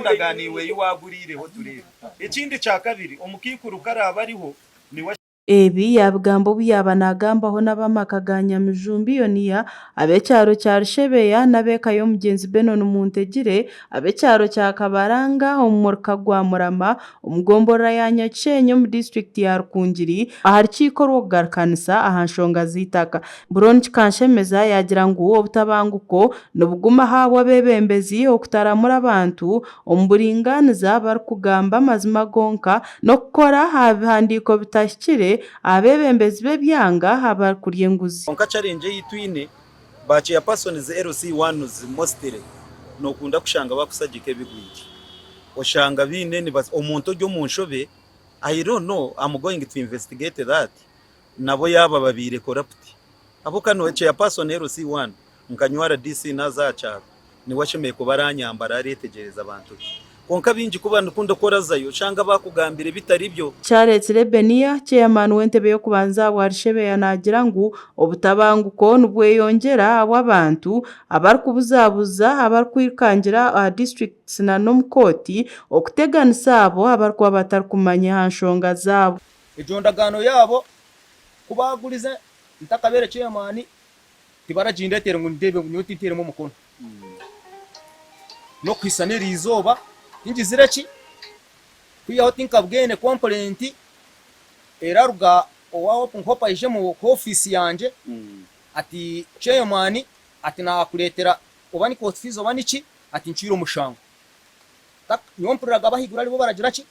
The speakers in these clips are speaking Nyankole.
endagaano iwe ei waaguriireho tureebe. Ekindi kya kabiri, omukaikuru ku araabe ariho, niwe. Ebi yaabigamba obu yaaba naagambaho n'ab'amaka ga Nyamijumbi Yoniya, ab'ekyaro kya Rushebeya n'ab'eka y'omugyenzi Benon Muntegire, ab'ekyaro kya Kabaranga omu muruka gwa Murama omu gomborora ya Nyakishenyi omu disiturikiti ya Rukungiri aha rukiiko rw'okugarukanisa aha nshonga z'eitaka. Brown Kikanshemeza yaagira ngu obutabanguko nibuguma ahabw'abeebembezi okutaramura abantu omu buringaaniza barikugamba amazima gonka n'okukora aha bihandiiko bitahikire aha beebembezi b'ebyanga abarikurya enguzi. Kwonka challenge ei twine, ba chairpersons LC ones mostly nokunda kushanga bakusagika ebigwire. Oshanga baine omuntu ori omu nshobe, I don't know, am going to investigate that, nabo yaaba babaire corrupt. Ahabw'okuba nyowe chairperson LC one nka nyowe rdc naaza aha kyaro niwe ashemereire kuba aranyamba areetegyereza abantu be. Kwonka baingi ku barikukunda ku orazayo oshanga baakugambira ebitari byo. Kyaretsire Benia, Chairman w'entebe y'okubanza ahabwa Rushebeya naagira ngu obutabanguko nibweyongyera ahabw'abantu abarikubuzabuza abarikwirukangira aha disiturikiti na n'omu kooti okuteganisa abo abarikuba batarikumanya aha nshonga zaabo. Egyo ndagaano yaabo ku baagurize ntakabaire chairman tibaragindeeteire ngu ndeebe ngu nyowe tinteiremu omukono. N'okuhitsya n'eri izooba tingizire ki, kwihaho tinkabwene complaint eraruga owa Hope ngu Hope aije omu ofiisi yangye ati chairman ati naakureetera oba ni court fees oba niki ati ncwire omushango. Nyowe mpuriraga abahaiguru aribo baragira ki?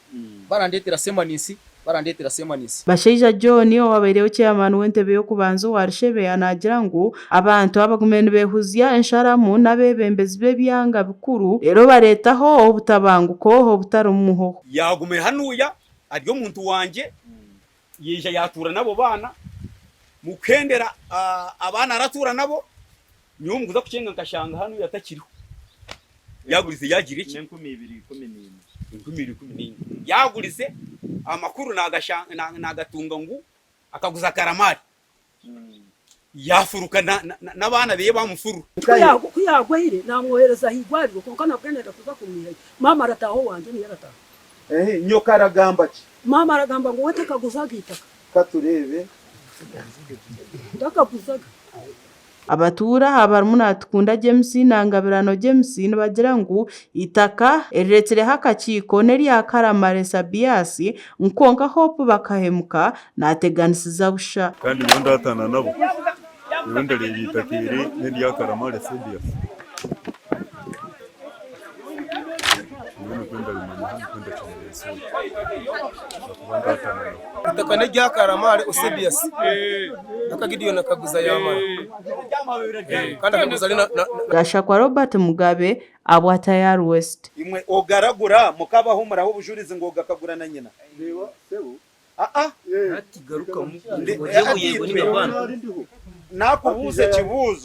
Barandeetera semanisi, barandeetera semanisi. Bashaija John owabaireho chairman w'entebe y'okubanza owa Rushebeya naagira ngu abantu abagumire nibehuzya ensharamu n'abeebembezi b'ebyanga bikuru reero bareetaho obutabanguko obutarimu muhoho. Yaagumire hanuya ari omuntu wangye, yaija yaatuura n'abo baana, mukuhendera abaana aratuura nabo, Nyowe omu kuza kukyenga nkashanga hanuya atakiriho. Yagurize yagira eki? N'enkumiibiri ikumi naina. 2014. Yagurize amakuru nagatunga ngu akaguza Karamari. Yafuruka n'abaana beye bamufurura. Ku yaagwaire naamwohereza aha igwariro kwonka nabwo nenda kuza kumwihayo. Maama arataaha owangye niyo arataaha. Ehe, nyoko aragamba ki? Maama aragamba ngu we takaguzaga itaka. Ka tureebe. Takaguzaga. Abatuura abarimu Natukunda James na Ngabirano James nibagira ngu eitaka eriretsireho akakiiko n'erya Karamare Sabias kwonka Hope Bakahemuka nateganisiza busha. Kandi nyowe ndaataana nabo, nyowe ndareeba eitaka eri n'erya Karamare Sebias. Nyowe nikwo ndarimanyaho nikwo ndakimureetsire ahakuba ndaataana nabo. Eitaka n'erya Karamare Eusebius aka Gideon akaguza yamara kandi akaguza ari na. Gashakwa Robert Mugabe abwa Tayari West. Imwe ogaragura mukabaho muraha obujurizi ngu ogu akagura na nyina? Aa. Hati garukamu, ogyemu yego ninga bana. Nakubuuza ekibuuzo.